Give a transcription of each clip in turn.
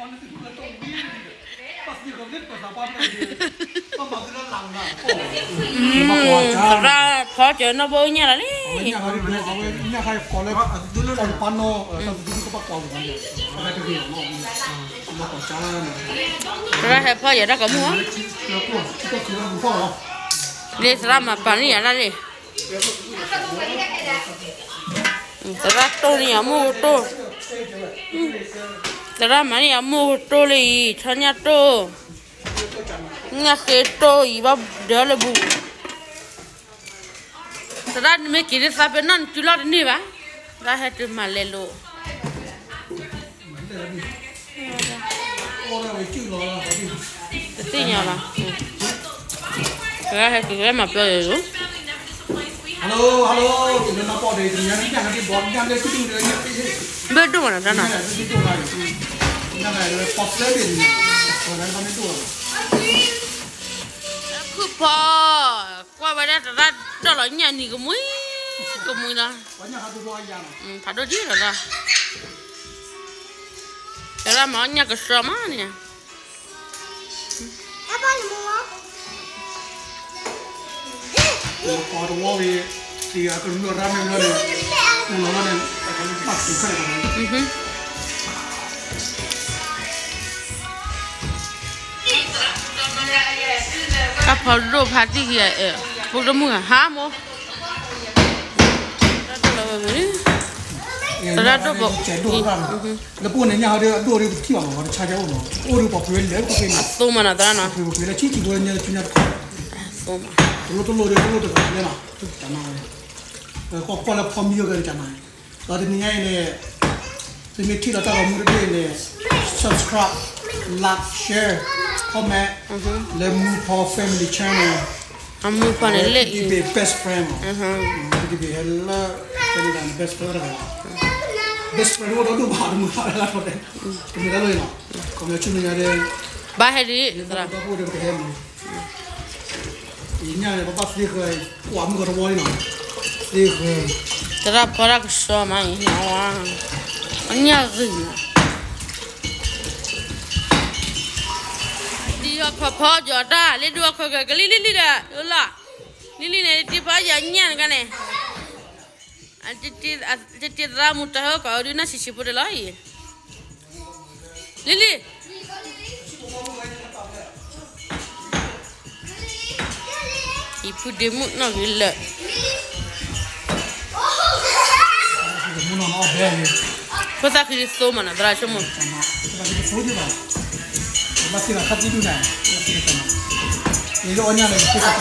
သရၣ်ဖီကၢၤနီၢ်ဘိညၣ်လီၤလံ. သရၣ်ဟဲဖီယတၢ်ကိးမုၢ်ဧါ. လၢသရၣ်မၤပာ်န့ၢ်ယၤဒၣ်လံ. သရၣ်တိၢ်န့ၢ်ယၤမိၢ်တိၢ်, သရၣ်မၤန့ၢ်ယၤမိၢ်တိၢ်လံအံၤ, ဆီညၣ်တိၢ်, ညၣ်ဃ့တိၢ်အံၤ ဘၣ်ဒၢလၢဘူး. သရၣ်နမ့ၢ်က့ၤလၢသးပ့ၤနီၣ် နတုၤလီၢ်တန့ၢ်ဘၣ်. သရၣ်ဟဲတုၤမၤလဲၤလိာ် တသ့ၣ်ညါဘၣ်. သရၣ်ဟဲတုၤလၢမၤပျီယိၤယိၤ. ဘၣ်ဒိၣ်မးနီၤ သရၣ်နီၤ. ဖုၣ်ဖီ ကွၢ်ဝဲဒၣ်သရၣ်တီၢ်လီၤညၣ်နံၤကမှံ, ကမှံလီၤ. ဖးဒိၣ်ဒ်လီၤလီၤ. သရၣ်မၤအီၣ်ညၣ်ကဆှီမးန့ၣ်. တဝီဝံၤ တံၤအကရူၢ်အရၣ်မ့ၢ်ဘျီန့ၣ်, ပူၤလီၤဘျီန့ၣ်, ဘၣ်သူခဲလၢာ်. တၢ်ဖီဒိၣ်ဖးတံၢ်ကံၤ, ပူတမုၢ်ဟါမိၢ်, သရၣ်ဒိၣ်ဘၣ်. လၢပအိၣ်န့ၣ်ညၣ်ဟီဒီး အဒိၣ်ဒီးပထံၣ်ဘၣ်မး ပှၤတဆါကအိၣ်မး, အိၣ်ဒီးပှၤပှ့ၤဝဲလဲၣ် ပှ့ၤန့ၣ် အသိမးနီၤ သရၣ်နီၤ, ပှ့ၤပှ့ၤလၢဆံးဆံးဖိညါတခါ, အသိမး, တလိၣ်တလိၣ်ဒီး တလိၣ်တဂၤလဲၣ်နီၤ, တၢ်မၤဝဲ, ကွၢ်ကွၢ်လၢဖီမံဝဲကတၢ်မၤ, ဒီးတနံၤညါအံၤန့ၣ် သုမ့ၢ်ထံၣ်လီၤတၢ်ဂီၤမူတဘ့ၣ်န့ၣ် subscribe, like, share, comment လၢ မူဖီ Family Channel. အမူဖီန့ၣ်လၢ ဒ်ဘ့ၣ် best friend မး, ဒ်ဘ့ၣ်ဟဲလၢ Canada န့ၣ် best friend တဂၤ, best friend အိၣ်ဒီဒိၣ်ဘၣ် တမုာ်ဘၣ်လၢထီၣ်တဲ, တမ့ၢ်တၢ်လၢအံၤလီၤ, ခီပညီဆူမဲာ်ညါဒီး ဘၣ်ဟဲဒ် သရၣ် ဒီပုၢ်ဒီးပကဟဲမး အံၤညၣ်န့ၣ် ပဘၣ်သ့ဃၢၤ, ကွၢ်မုၢ်ကီးတဝီလံနီၤ, သ့ဃၢၤ, သရၣ်ဖီတၢ်ကဆှီမးအံၤ, အညၣ်ဂ့ၤနီၤ, တံၤဟီၣ်ခီၣ်ဖီကီၤတၢ် လၢဒိၣ်အခီၣ်ကကလံၤလံၤလံၤဒီး လီၤ, လံၤလံၤန့ၣ် တံၤဖီယၤညၣ်နကန့ၣ်, တံၤသရၣ်မူတၢ်ဟၢကီးဒုးနၢ်ဆံးဆံးဖိတလီၤအံၤ လံၤလံၤ, အံၤဖုဒ့မုၣ်နီၣ်ဂ့ၤလၢာ်, ဖိသၣ်ဃံသိမးနီၤ သရၣ်ဆိကမိၣ်,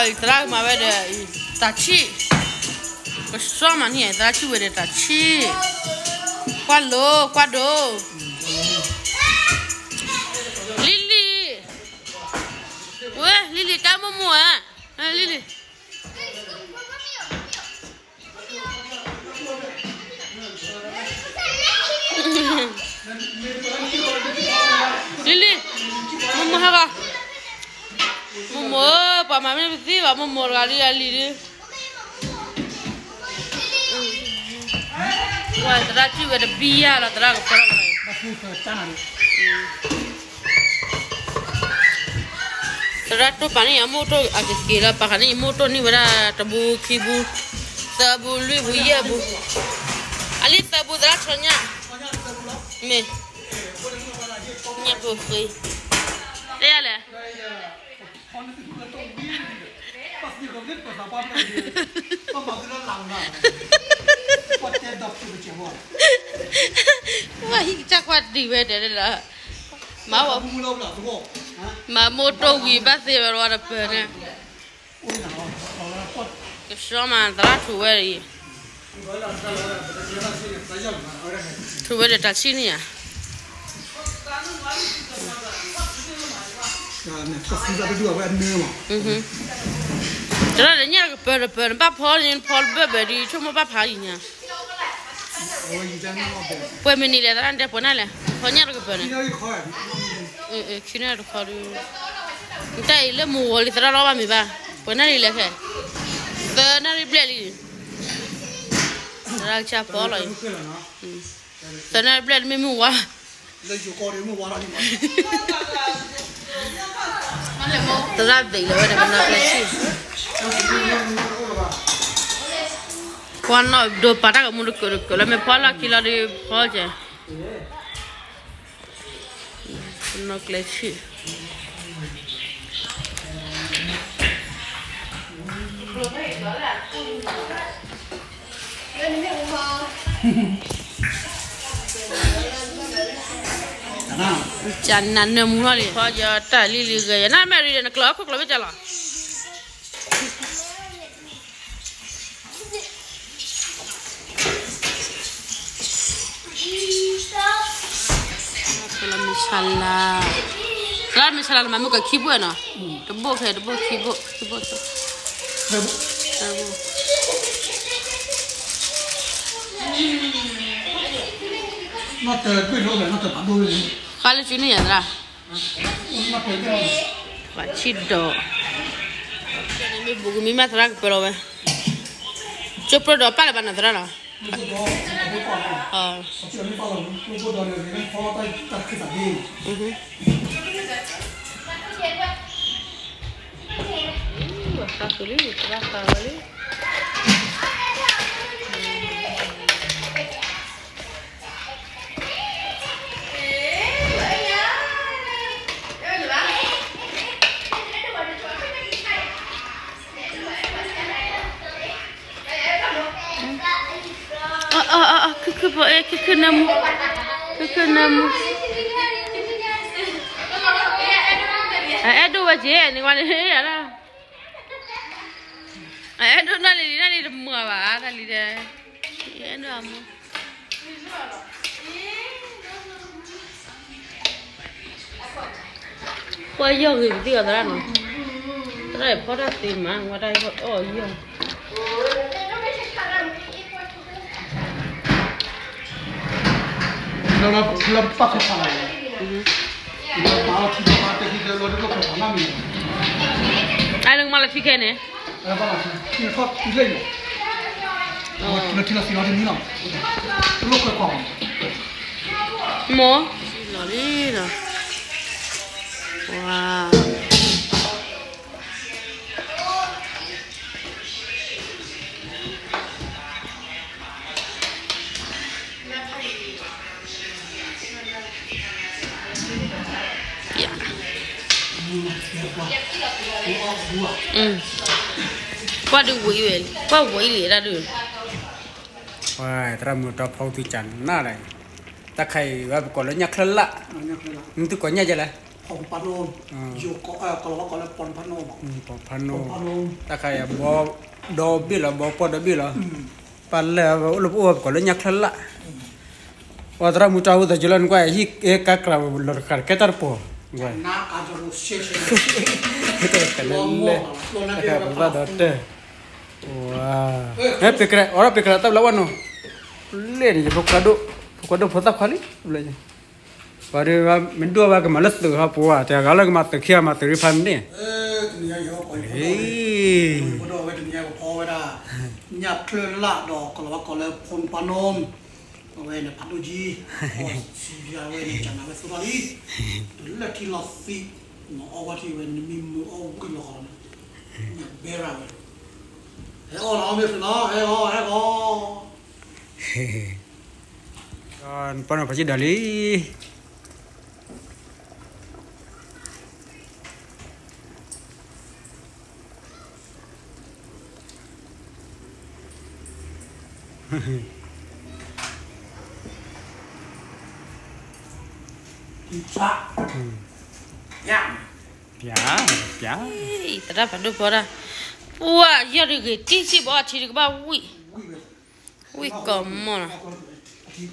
သရၣ်ကမၤဝဲဒီး တၢ်ဆံၣ် ကဆှီမးန့ၣ် သရၣ်ထံၣ်ဝဲဒီးတၢ်ဆံၣ်, ကွၢ်လိာ်ကွၢ်ဒိး, လံၤလံၤ, ဝဲ လံၤလံၤ ကဲမိၢ်မိၢ်ဧါ, လံၤလံၤ လံၤလံၤ, မိၢ်မိၢ်ဟဲဘၣ်, မိၢ်မိၢ်ဧၢ ပှၤမၤမ့ၢ်ပသ့ဘၣ် မိၢ်မိၢ်တဂၤလံအလံၤဒုး, ဝဲသရၣ်ထံၣ်ဝဲတဘံယၢ်လီၤ သရၣ်ကဖီထီၣ်ဝဲ သရၣ်တိၢ်ပာ်န့ၢ်ယမိၢ်တိၢ်အကက့ၤလၢ ပာ်ဃာ်န့ၢ်ယမိၢ်တိၢ်န့ၢ်ဝဲဒၣ်တဘိခံဘိ, သၢဘိလွံၢ်ဘိယဲၢ်ဘိ, အလံသၢဘိသရၣ်ဆီညၣ်, မ့ၢ်, ညၣ်ဖိဃ့, တဲယၤလဲၣ် ဝဲဟံၣ်ကစၢ်ကွၢ်တံၢ်ဝဲတဲလၢလၢ, မၤ, မၤမိၢ်တိၢ်ဝံၤဘၣ်သ့ဝဲတဝီတပၢၢ်န့ၣ်, ကဆှီမးသရၣ်ထူးဝဲအံၤ, ထူးဝဲဒီးတၢ်ဆံၣ်န့ၣ်ဧါ သရၣ်ဒီးညၣ်တကပၢၤတပၢၤန့ၣ် ဘၣ်ဖီလၢဖီတဘၢၣ်ဘၢၣ်ဒီး ဆိကမိၣ်ဘၣ်ဖးအံၤညါ, ပှဲၤမံၤနံၤလဲၣ် သရၣ်တဲပှဲၤနၢ်လဲၣ် ဖီညၣ်တကပၢၤန့ၣ်, ခံနၢ်တခီဒီး, နတၢ်အံၤလၢမုၢ်ဂီၤလံ သရၣ်လီၤဘၣ်မ့ၢ်ဘၣ်, ပှဲၤနၢ်လံလဲၣ်ခဲ, သၢနၣ်ရံၣ်ဘျဲၣ်လံ, သရၣ်ကစၢ်ဖီလီၤအံၤ သၢနၣ်ရံၣ်ဘျဲၣ်တမ့ၢ်မုၢ်ဝါ, သရၣ်ဘ့းလီၤဝဲဒီးပနီၢ်ကျဲဆံၣ်, ကွၢ်နီၣ်ဒိးပာ်တၢ်ကမူတကၢးတကၢးလၢမ့ၢ်ဖီလီၢ်ခံလီၤဒီးဖီကဲ, ပနီၢ်ကျဲဆံၣ် ကနၢ်နၢမူထီၣ်လံ, ဖီကတၢ်လံလံဂဲၤယၤ, နမ့ၢ်ရံဒီးနကျီခိၣ်ကျီမ့ၢ်ကလီၤ. လၢမုၢ်ဆါလါ, လၢမုၢ်ဆါလါလၢမၤမုၢ်ကခံဘိနီၤ, တဘိခဲတဘိခံဘိ, ခံဘိ, ဃါလၢစုန့ၣ်ယၤသရၣ်, ပှၤဆံၣ်ဒီး, မ့ၢ်ဘူးကမံမ့ၢ်သရၣ်ကပၢလီၤဝဲ, ကၠိပြၢဒီးပၢ်လၢၤဘၣ်နီၤသရၣ်နီၤ. ခုၣ်ခုၣ်ဖိအဲ ခုၣ်ခုၣ်နၢမူ, ခုၣ်ခုၣ်နၢမူ, အအဲၣ်ဒိၣ်ဝဲက့ၤန့ၣ်ဝဲန့ၣ်, အအဲၣ်ဒိၣ်နၢ်လံၤလံၤ နၢ်လံၤတမုာ်ဘၣ် တၢ်လံၤဒီး, အဲၣ်ဒိၣ်အမူ ပှၤယီၢ်ဂ့ၤပသံၣ်အီၤသရၣ်နီၤ, သရၣ်အံၤဖီတၢ်သ့မး ဝဲတၢ်အီၣ်ယီၢ်, လၢပပၢ်ဖဲဖးလီၤ, လၢပာ်လီၤထံဖဲဖးတၢ်ခံသၢလီၤဒ်သိးဖဲဖးလၢ်မံၤ, အလၢကမၤလီၤထံခဲန့ၣ်, လၢထံလီၤသံးလီၤတမံၤလီၤ, လၢကွဲးကွၢ်, မိၢ်, လီၤလံလီၤ, ဝါ ကွၢ်ဒုးဝံၤဝဲ, ကွၢ်ဝံၤလံတၢ်ဒုး, သရၣ်မုၣ်တီဖီသုကနၣ်လဲၣ်, တၢ်ခါအံၤဝဲပကိးလၢညၣ်ချၢလၢ်, နသုကိးညၣ်ကဲလဲၣ်, ပီဖးနိ, ပီဖးနိ, တၢ်ခါအံၤ ဘီဒီဘ့ၣ်လီၤ ဘီပီၢ်ဒီဘ့ၣ်လီၤ, ပၢ်လဲၢ်အိၣ်လၢပအိၣ်ပကိးလၢညၣ်ချၢလၢ်, ပှၤသရၣ်မုၣ်တီဟူသးကလၢနကွၢ် ဟံၣ်ကဲကါကြၢ်လီၤတဃာ်တကဲတၢ်တပီၤ, တၢ်ကလဲၤလဲၣ်, တၢ်ကဘၣ်ဒီးတၢ်, ပ့ၤကရဲး အိးထီၣ်ပ့ၤကရဲးတၢ်ဘျးဝဲနီၤ, လဲၣ်န့ၣ် ယဖိခွါဒိၣ်, ဖိခွါဒိၣ်ဖိသၣ်ခွါလံ, ပှၤဒ်မ့ၢ်ဒိၣ်ဝဲကမၤလၢသုးဟီပူၤဧါ, တဂၤလၢကမၤသုးခံဂၤမၤသုးရံဖးမ့ၢ်န့ၣ်, ညၣ်ချၢလၢ်ဒီးကလီၤဝဲကိးလၢဖိပၢ်နိ, အဝဲန့ၣ်ဖးဒိၣ်ကံ, စံးဘၣ်ဝဲန့ၣ် ကနၣ်ဝဲသိးထီၣ်လံ, လၢထံလီၤသံး, နအီၣ်ဝဲထံဝဲန့ၣ် နမ့ၢ်မုာ်အီၣ်ဝံၤလီၤဃီန့ၣ်, ညၣ်ဘဲရၤဝဲ, ဟဲအီၣ်လီၤ မ့ၢ်ဖုးလီၤ ဟဲအီၣ် ဟဲအီၣ် ပှၤနီၢ်ပှၤစံၣ်ဒီးလံ, ပျါ, ပျါ, သရၣ်ဖးဒိၣ်ဖီတၢ်, ပှၤယီၢ်တဂ့ၤ တံၢ်စံၣ်ဘီအထံတကဘၣ်ဝံၣ်, ဝံၣ်ကိးမီၢ်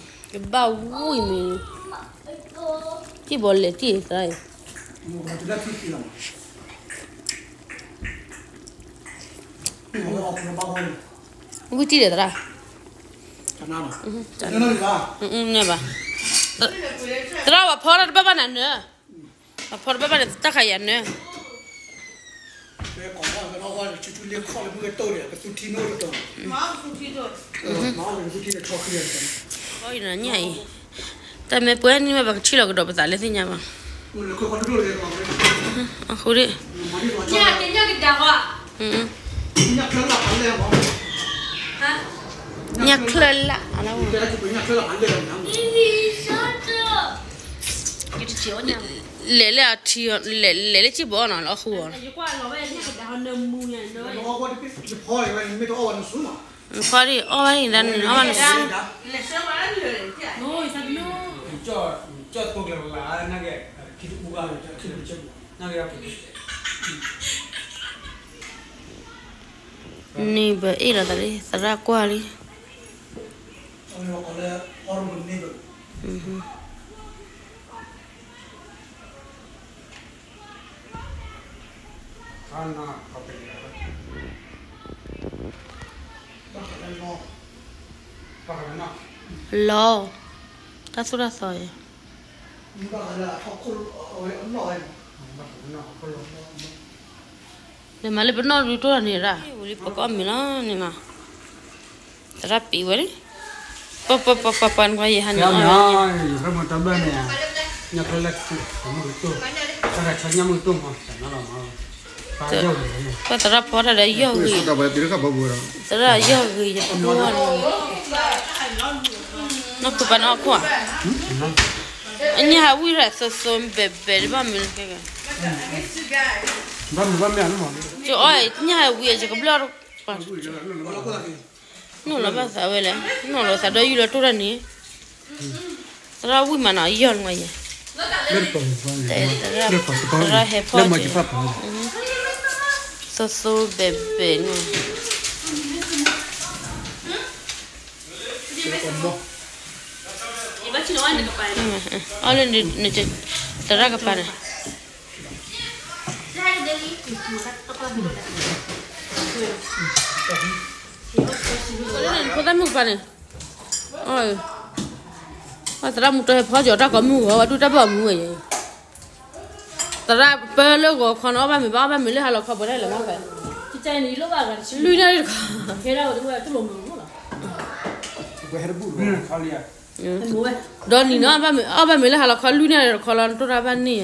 လီၤ, ကဘၣ်ဝံၣ်မ့ၢ်, စံၣ်ဘီလဲၤတံၢ်သရၣ်အံၤ, ဝံၣ်တံၢ်ဒီးသရၣ်, န့ၢ်ဘၣ်, သရၣ်ဝဲဖီတၢ်တဘၣ်ဘၣ်နၤနၢၤ, အဖီတဘၣ်ဘၣ်န့ၣ် တၢ်ခါယၤနၢၤ, ကသူထံနိတတီၤ, ကသူထံနိတတီၤ, ကသူထံနိတတီၤ, အံၤနညၣ်အံၤ, တၢ်မ့ၢ်ပှဲၤန့ၣ်မ့ၢ်ပကထံၣ်လီၤကဒီးပသးလၢသ့ၣ်ညါဘၣ်. အဃိဒ်, ညၣ်ချၢလၢ်, လဲၤလၢအထံ, လဲၤလၢစံၣ်ဘီအီၣ်နီၤ လၢအဃိအီၤ. ဖီဒံးအီၣ်ဘၣ်ဒၣ်နအီၣ်ဘၣ်နစု, ဖီဒံးအီၣ်ဘၣ်ဒၣ်နအီၣ်ဘၣ်နစု. န့ၣ်ဘၣ်အ့ၣ်လီၤသးလံ သရၣ်ကွၢ်လံ. လီၤ, တၢ်သိၣ်တၢ်သီအံၤ, လဲၤမၤလၢပနီၣ်ဒုးတိၢ်တၢ်န့ၣ်ဒၣ်, ဝံၤလံပကအီၣ်မ့ၤလီၤန့ၣ်မး, သရၣ်ပံးဝဲလံ, ပှၤပှၤပှၤပှၤနကွၢ်ယဟးန့ၣ်, ပှၤသရၣ်ဖီတၢ်ဒီးယီၢ်ဂ့ၤ, နီၢ်ခိပၢ်နီၢ်ခိၣ်ဧါ, အညၣ်ဟးဝံၣ်ရၤသိသိဘဲးဘဲးဒ်ဘၣ်မနုၤလဲၣ်, ညၣ်ဟးဝံၣ်အယကဘျီၣ်, နီၢ်လီၤဘၣ်သးဝဲလဲၣ်, နီၢ်လီၤသးဒီးယုၢ်လီၤတိၢ်တၢ်န့ၣ်, သရၣ်ဝံၣ်မးနီၤ ယီၢ်လီၤမးယဲ, သရၣ်ဟဲဖီက့ၤ, သိသိဘဲးဘဲးန့ၣ်, အီၣ်လၢ သရၣ်ကပၤန့ၣ် ဖိသၣ်မုၣ်ကပၤန့ၣ်, သရၣ်မူတဟဲဖီကီၤတၢ်ကိးမုၢ်ဂီၤ ဝဲဒုၣ်တၢ်ဘၣ်အမူဝဲယဲ, သရၣ်ပၢလၢဂီၤခီန့ၣ် အီၣ်ဘၣ်မ့ၤဘၣ် အီၣ်ဘၣ်မ့ၤလၢဟါလီၤခီပှဲၤတၢ်လဲၤမၤဖဲ, လွံၢ်နၣ်ရံၣ်တခီ, ဒီးနံၤနီၤ အီၣ်ဘၣ်မ့ၤလၢဟါလီၤခီ လွံၢ်နၣ်ရံၣ်တခီလီၤ နတိၢ်တၢ်ဘၣ်န့ၣ်ယဲ,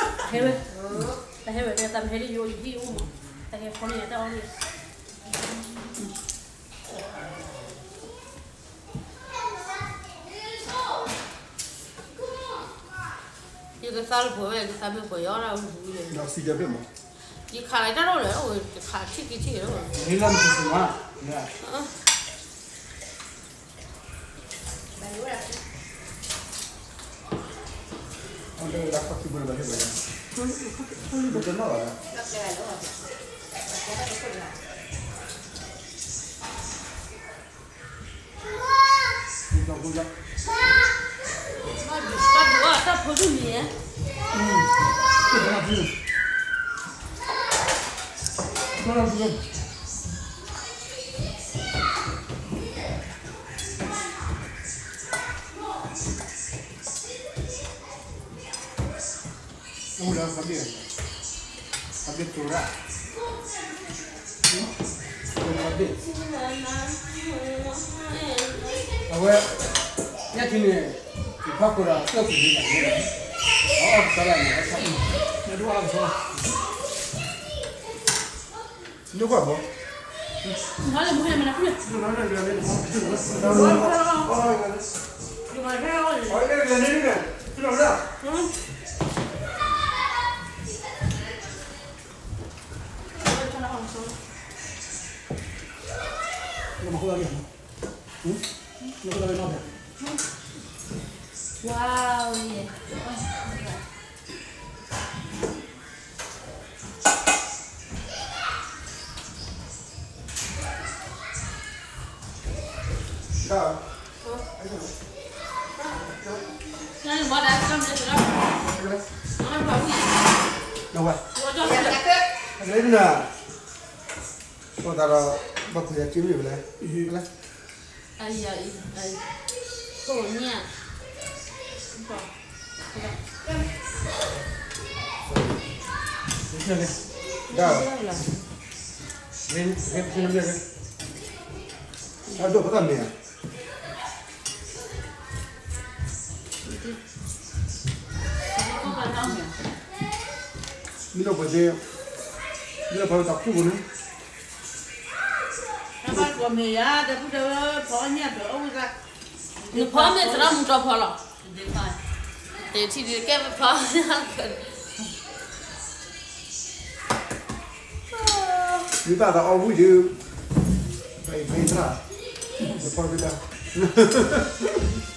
ဟဲဝဲ, တၢ်ဟဲဝဲ တၢ်ဟဲဝဲ တၢ်ဟဲဝဲ တၢ်ဟဲဝဲ ယကသါလၢပှဲၤဝဲ ယကသါမ့ၢ်ပှဲၤယီၤဒၣ်ဝဲ, ယခးလၢတၢ်ဒိၣ်လဲၣ် ယခးထံၣ်က့ၤထံၣ်လၢ, အဝဲ, ညၣ်ထံန့ၣ်, ယဖးခိၣ်ဒီး ကၢၢ်ပူၤန့ၣ်, အအီၣ်ကသီလၢန့ၣ်, နကွၢ်ဘီ Wow, yeah. ဟဲပဆ့နမ့ၢ်, အဒိၣ်ဖးတၢ်မ့ၢ်ဧါ, မ့ၢ်လၢပှၤသ့, မ့ၢ်လၢပှၤတၢ်ခူၣ်ပူၤန့ၣ်, မ့ၢ်ယၤ တၢ်ဖုတၢ်အၢ ဖီအီၣ်ညၣ်တၢ်အီၣ်ဝံသး, နဖီမ့ၢ်သရၣ်မူတြီဖီလီၤ, တထံၣ်ဒုးကဲပဖီ မ့ၢ်ဘၣ်တၢ်အီၣ်ဝံၣ်ဒီး, ဘၣ်အံၤဖဲသရၣ်, နဖီတဒၣ်